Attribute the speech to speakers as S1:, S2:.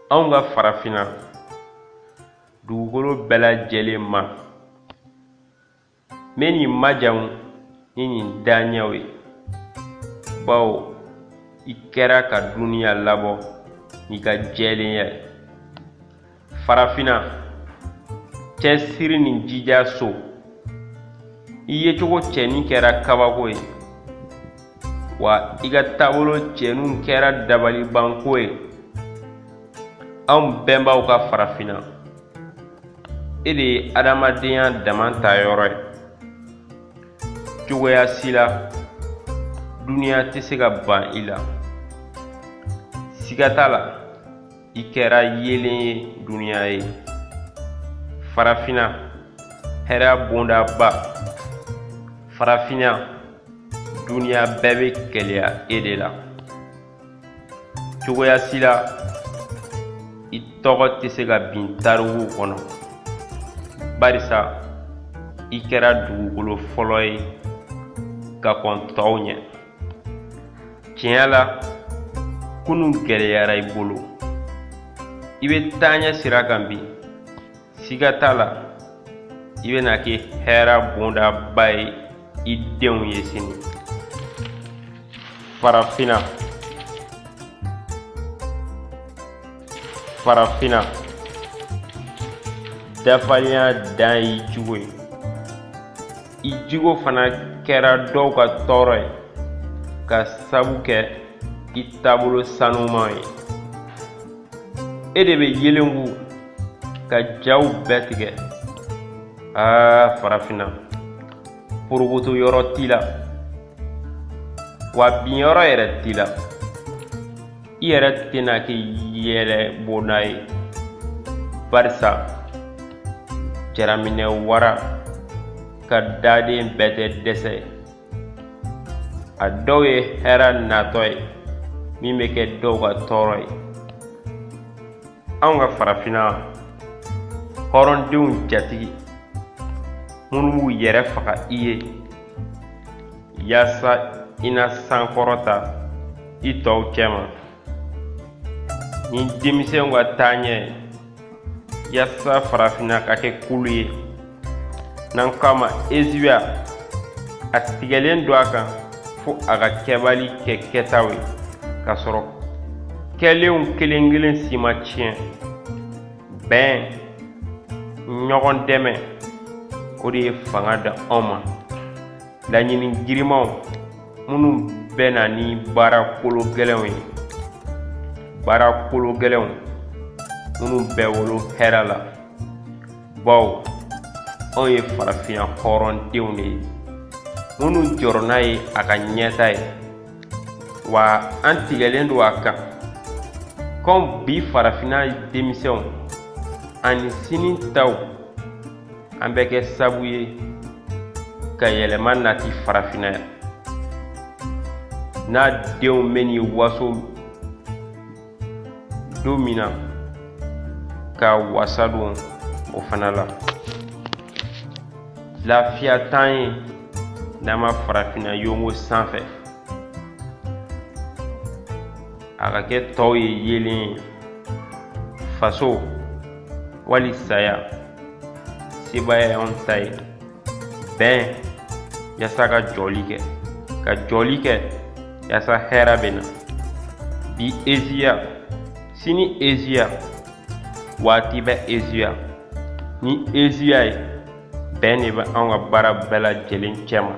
S1: Anw ka farafinna dugukolo bɛɛ lajɛlen ma, n bɛ nin majamu ni nin daɲɛw ye, bawo i kɛra ka duniya labɔ n'i ka jɛlenya ye. Farafinna cɛsiri ni jija so, i yecogo cɛnin kɛra kabako ye, wa i ka taabolo cɛninw kɛra dabalibanko ye. Anw bɛnbaw ka farafinna, e de ye adamadenya dama ta yɔrɔ ye. Cogoya si la duniya tɛ se ka ban i la. Siga t'a la, i kɛra yeelen ye duniya ye. Farafinna hɛrɛ bondaba, farafinna duniya bɛɛ bɛ keleya e de la. Cogoya si la i tɔgɔ tɛ se ka bin tarikuw kɔnɔ, barisa i kɛra dugukolo fɔlɔ ye ka kɔn tɔw ɲɛ. Tiɲɛ la, kunun gɛlɛyara i bolo, i bɛ taaɲɛ sira kan bi. Siga t'a la, i bɛna kɛ hɛrɛ bondaba ye i denw ye sini. Farafinna, farafinna dafalenya dan y'i jogo ye. I jogo fana kɛra dɔw ka tɔɔrɔ ye ka sabu kɛ i taabolo sanuman ye. E de bɛ yelenku ka jaw bɛɛ tigɛ. Aa farafinna, porokoto yɔrɔ t'i la, wa bin yɔrɔ yɛrɛ t'i la. I yɛrɛ tɛna kɛ yɛlɛ bonda ye, barisa jaraminɛ wara ka daden bɛɛ tɛ dɛsɛ. A dɔw ye hɛrɛ natɔ ye min bɛ kɛ dɔw ka tɔɔrɔ ye. Anw ka farafinna hɔrɔndenw jatigi minnu b'u yɛrɛ faga i ye yaasa i na sankɔrɔta i tɔw cɛma ni denmisɛnw ka taaɲɛ ye, yaasa farafinna ka kɛ kulu ye n'an k'a ma eziya. A tigɛlen don a kan fo a ka kɛbali kɛ kɛtaw ye, k'a sɔrɔ kɛlenw kelen kelen si ma tiɲɛ. Bɛn, ɲɔgɔn dɛmɛ, o de ye fanga di anw ma. Laɲini girimanw minnu bɛ na ni baara kolo gɛlɛnw ye, baara kolo gɛlɛnw minnu bɛ wolo hɛrɛ la, bawo anw ye farafinna hɔrɔndenw de ye minnu jɔrɔna ye a ka ɲɛta ye, wa an tigɛlen don a kan k'anw bi farafinna denmisɛnw ani sini taw, an bɛ kɛ sabu ye ka yɛlɛma nati farafinna yan n'a denw bɛ n'i waso don min na, ka wasa don o fana la. Lafiya t'an ye n'an ma farafinna yongo sanfɛ a ka kɛ tɔw ye yeelen ye. Faso wali saya, sebaaya y'anw ta ye. Bɛn yaasa ka jɔli kɛ, ka jɔli kɛ yaasa hɛrɛ bɛ na. Bi eziya, sini eziya, waati bɛ eziya. Ni eziya ye, bɛn de bɛ anw ka baara bɛɛ lajɛlen cɛma.